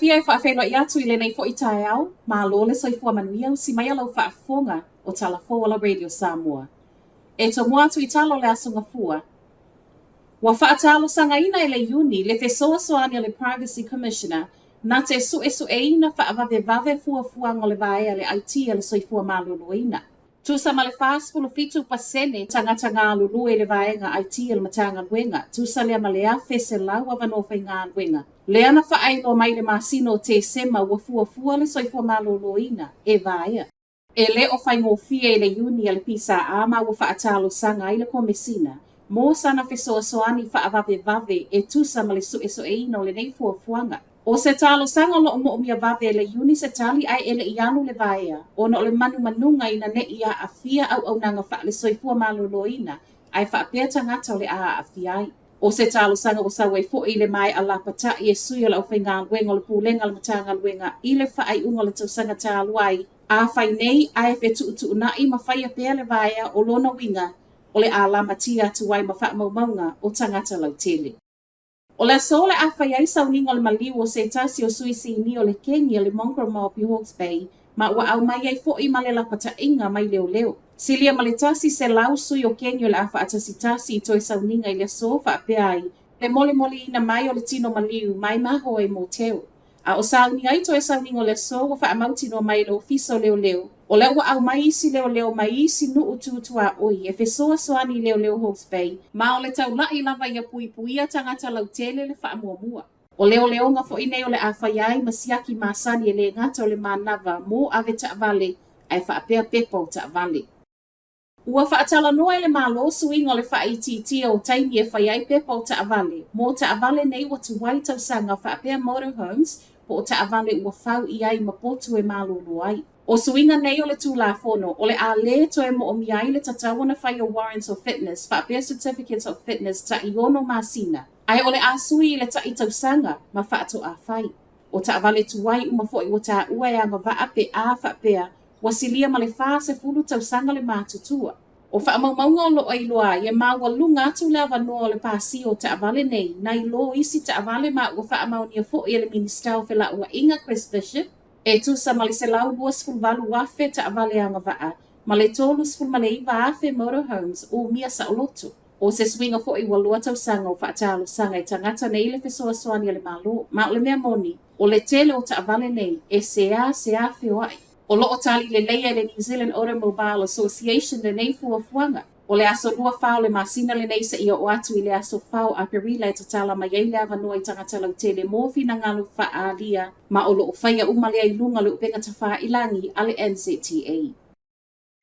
fiafia e faafeiloai atu i lenei foi taeao, malo le soifua manuia, usi maia lau faafofoga o tala fou a la Radio Samoa. E tomua atu i tala o le Aso Gafua, ua faatalosagaina e le Iuni le fesoasoani a le Privacy Commissioner na te suesueina faavavevave fuafuaga o le vaea le IT a le Soifua Maloloina. Tusa ma le 47% tagata galulue i le vaega IT a le Matagaluega, tusa lea ma le 1,100 avanoa faigaluega. Lea na faailoa mai i le masina o Tesema ua fuafua le Soifua Maloloina e vaea. E le o faigofie i le Iuni a le PSA ma ua faatalosaga ai le Komesina mo sana fesoasoani faavavevave e tusa ma le suesueina o lenei fuafuaga. ʻO se talosaga o lo o moomia vave e le Iuni se tali ae e le i alu le vaea ona o le manumanuga ina ne i aafia auaunaga faale-soifua maloloina ae faapea tagata o le a aafia ai. ʻO se talosaga ua sau ai foi i le maea lapataʻi e sui o le aufaigaluega o le Pulega a le Matagaluega i le faaiuga o le tausaga talu ai a fai nei ae fetuutuunai ma faia pea le vaea o lona uiga o le a lamatia atu ai ma faamaumauga o tagata lautele. O le aso o le a fai ai sauniga o le maliu o se tasi o sui sinia o le kegi a le Mongrel Mob i Hawke's Bay ma ua aumai ai foi ma le lapataʻiga mai leoleo. Silia ma le 100 sui o kegi o le a faatasitasi i toe sauniga i le aso faapea ai le molimoliina mai o le tino maliu mai Mahoe Motel. A o sauni ai toe sauniga o le aso ua faamautinoa mai e le Ofisa o Leoleo, o lea ua aumai isi leoleo mai isi nuu tu tuaoi e fesoasoani i leoleo Hawke's Bay, ma o le taulaʻi lava ia puipuia tagata lautele le faamuamua. O leoleoga foi nei o le a fai ai ma siaki masani e le gata o le manava mo ave taavale ae faapea pepa o taavale. Ua faatalanoa e le Malo suiga o le faaitiitia o taimi e fai ai pepa o taavale mo taavale nei ua tuai tausaga faapea motorhomes po o taavale ua fau i ai ma potu e malolo ai. ʻO suiga nei o le Tulafono, o le a lē toe moomia ai le tatau ona fai o Warrants of Fitness faapea Certificates of Fitness taʻi ono masina, ae o le a sui i le taʻi tausaga ma faatoa fai. ʻO taavale tuai uma foi ua taua e agavaa pe a faapea ua silia ma le 40 tausaga le matutua. ʻO faamaumauga o lo o iloa ai e maualuga atu le avanoa o le pasia o taavale nei nai lo isi taavale ma ua faamaonia foi e le Minisita o Felauaiga Chris Bishop e tusa ma le 128,000 taavale agavaa ma le 39,000 motorhomes umia saoloto. ʻO se suiga foi ua lua tausaga o faatalosaga e tagata nei le fesoasoani a le Malo, ma o le mea moni, o le tele o taavale nei e seāseā feoaʻi. O lo o tali lelei e le New Zealand Automobile Association lenei fuafuaga. O le aso lua fa o le masina lenei seia oo atu i le aso fa o Aperila e tatala mai ai le avanoa i tagata lautele mo finagalo faaalia ma o lo o faia uma lea i luga o le upega tafāilagi a le NZTA.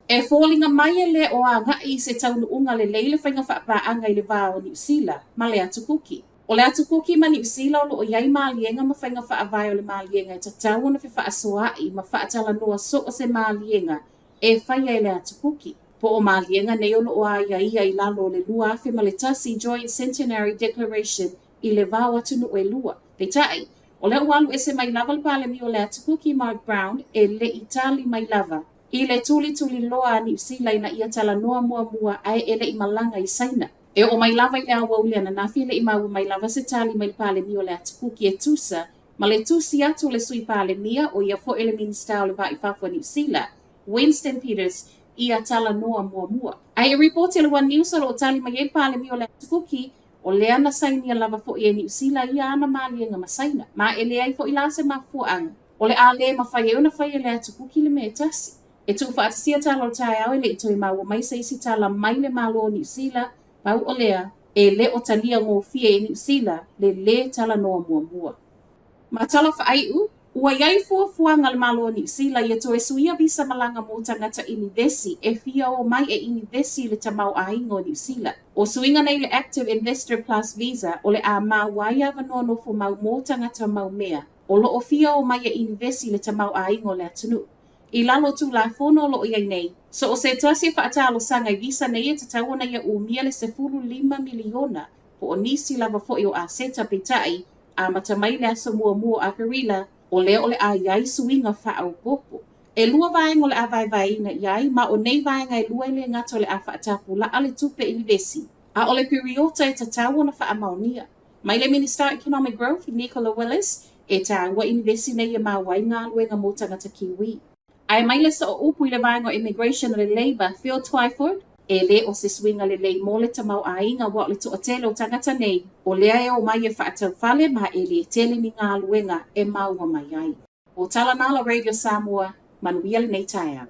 E foliga mai e le o agaʻi i se taunuuga lelei le faiga faapaaga i le va o Niu Sila ma le Atu Kuki. ʻO le Atu Kuki ma Niu Sila o lo o i ai maliega ma faiga faavae o le maliega e tatau ona fefaasoaʻi ma faatalanoa so o se maliega e faia e le Atu Kuki. Po o maliega nei o lo o aiaia i lalo o le 2001 Joint Centenary Declaration i le va o atunuu e lua. Peitai, o lea ua alu ese mai lava le Palemia o le Atu Kuki Mark Brown e le i tali mai lava i le tulituliloa a Niu Sila ina ia talanoa muamua ae e le i malaga i Saina. E oo mai lava i le aoauli ananafi e le i maua mai lava se tali mai le Palemia o le Atu Kuki e tusa ma le tusi atu o le Sui Palemia, ʻo ia foi le Minisita o le Va i Fafo a Niu Sila, Winston Peters, ia talanoa muamua. Ae e ripoti e le One News o lo o tali mai ai le Palemia o le Atu Kuki, o lea na sainia lava foi e Niu Sila ia ana maliega ma Saina, ma e leai foi la se mafuaaga o le a lē mafai ai ona fai e le Atu Kuki le mea e tasi. E tuufaatasia tala o le taeao e le i toe maua mai se isi tala mai le Malo o Niu Sila, pau o lea, e le o talia gofie e Niu Sila le lē talanoa muamua. Ma tala faaiu, ua i ai fuafuaga a le Malo o Niu Sila ia toe suia visa malaga mo tagata inivesi e fia o mai e inivesi i le tamaoaiga o Niu Sila. ʻO suiga nei le Active Investor Plus Visa o le a maua ai avanoa nofo mau mo tagata mau mea o lo o fia o mai e inivesi i le tamaoaiga o le atunuu. I lalo o Tulafono o lo o i ai nei, so o se tasi e faatalosaga i visa nei e tatau ona ia umia le 15 miliona po o nisi lava foi o aseta peitai amata mai le aso muamua o Aperila, o lea o le a i ai suiga faaopoopo. E lua vaega o le a vaevaeina i ai, ma o nei vaega e lua e le gata o le a faatapulaa le tupe inivesi, a o le piriota e tatau ona faamaonia. Mai le Minista o Economic Growth, Nicola Willis, E tāua inivesi nei e maua ai galuega mo tagata Kiwi. Ae mai le sooupu i le vaega o Immigration a le Labour, Phil Twyford, E le o se suiga lelei mo le tamaoaiga aua o le toatele o tagata nei, o lea e omai e faatau fale ma e le tele ni galuega e maua mai ai. O tala na a la Radio Samoa, manuia lenei taeao.